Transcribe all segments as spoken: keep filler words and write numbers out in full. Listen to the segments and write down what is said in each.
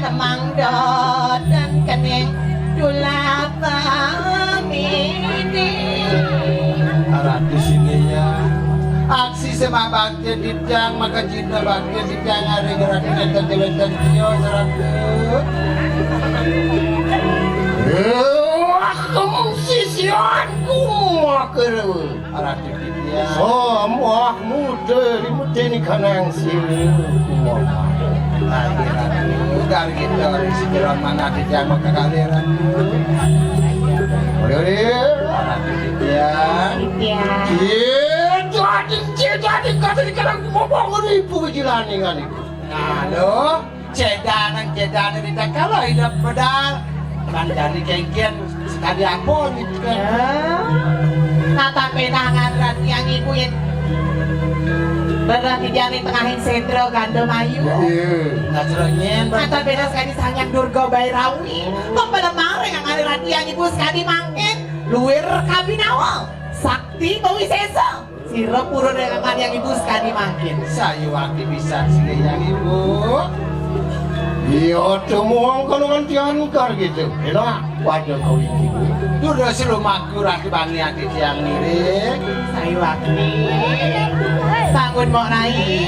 Temang doten kening dulapa mini. Ratu Singgeyang, aksi sema bakti titiang, maka cinta bakti titiang ari Ratu nenten wenten tio, Ratu. Wah, kemung sisianku, maka Ratu Ditya. Samah muda rimedeni kanang sila. Ayo, Ratu, dari kita, dari si Jeron mana Ditya maka kali, Ratu. Ore, ore. Ratu Ditya. Ditya. Iya, jadi, iya, jadi, kata di kanang ngomong ibu jilani kan ibu. Halo. Cedanan, cedanan, tidak kalau hidup pedal. Kan jadi kengken sekali apa gitu kan. Ya. Nata penangan ran yang ibu yang berarti jani tengahin sendro gandum ayu. Iya. Nah, seronyen, Bang. Nata beda sekali sangyang Durga Bairawi. Kok pada marah yang ada ratu yang ibu sekali mangkin. Luir kabinawa. Sakti bawi sesa. Sira purun yang ibu sekali mangkin. Sayuwakti pisan sira yang ibu. Iya, temu angkana nganti angkar gitu. Enak, waduh kau ini, Bu. Durus lumaku ratu bani ati tiang ngiring. Sayuwakti. Bangun, Mbok Rai.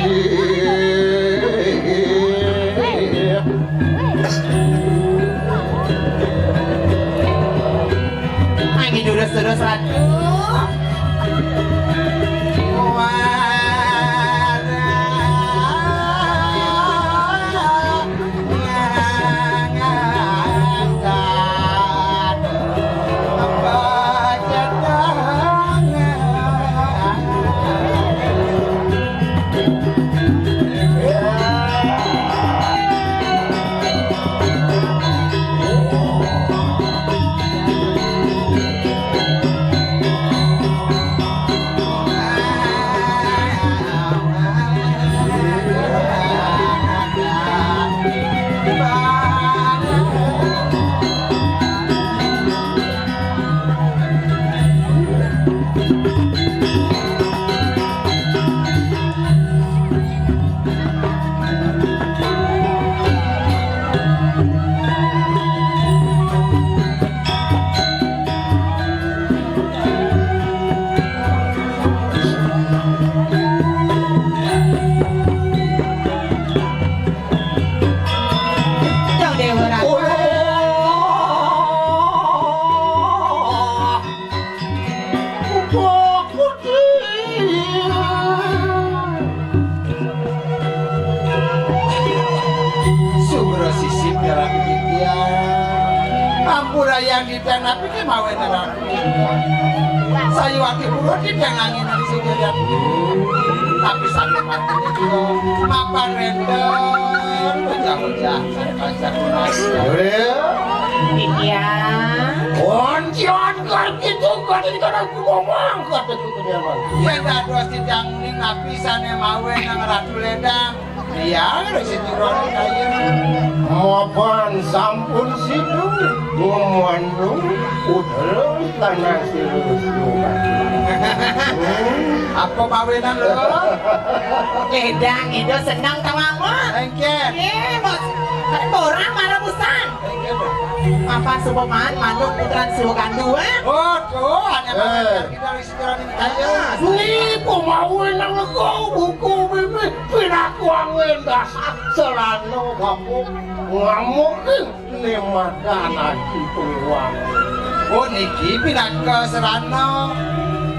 Angin durus-durus, Ratu. Sumber sisip dalam titiang. Ampura yang ditanapi kemawin dalam. Sayuwakti purun ditangangin sing kalian. Tapi sampai mati itu mapan renten, pecah-pecah. Iya. Oncian kan gitu, kan ini kan aku ngomong, kata aku kenyaman. Yen dados titiang ning napisane mawe nang Ratu Ledang. Iya, wis dirono kaya. Mapan sampun sida ngomong udel tanah sirus. Apa mawenan lho? Ledang itu seneng ta, Mama? Engken. Eh, Bos. Kan orang marah busan. Apa supaman manuk putran Siwa Gandu, eh? Oh, tuh, hanya Eh. Kita wis kira ning kaya. Ni pemawe nang lego buku mimih pinaku angin dasar celana kamu ngamuk ni madan aji pengiwang. Oh, niki pinaka serana,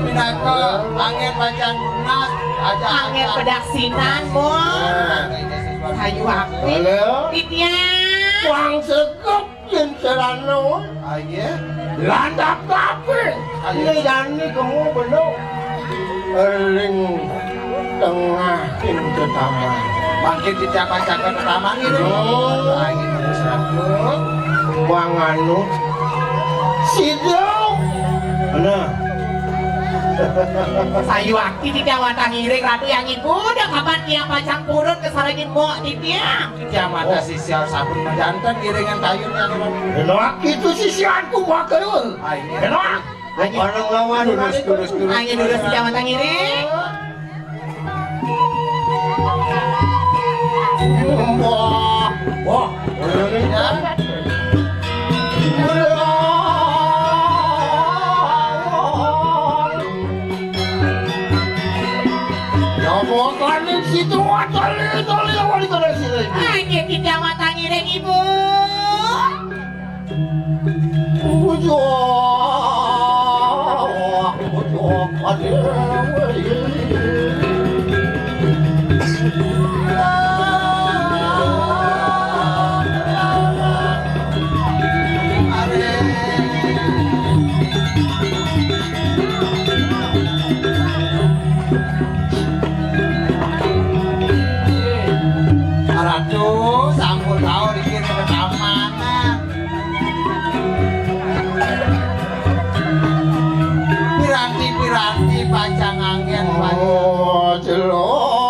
pinaka angin pacan lunas, aja angin pedaksinan, Bos. Sayuwakti. Halo. Titiang. Wang segep. Yen celana. Ah, iya. Landap kabeh. Ah, iya. Liyane kemu beno. Ring tengah ing tetaman. Mangkin dicapa-capa tetaman gitu. Oh. Ah, gitu, Ratu. Wang anu. Sido. Nah. Sayuwakti tidak watang iring, Ratu yang ibu. Udah kapan dia pacang purun ke sarangin mbok titiang? Kiamata sisia sampun majanten iringan kayun yang. Enak itu sisianku, maka. Ah, iya. Enak. Ayo. Orang lawan. Terus, terus, terus. Ayo, terus, kiamata ngiring. Wah, wah, orang Tolong lawan itu dari sini. Hanya tidak matang iring ibu. Ujung, ujung, aduh. Ratu, sampun tau iki rekaman. Piranti-piranti pacang anggen, Pak. Oh, jelo.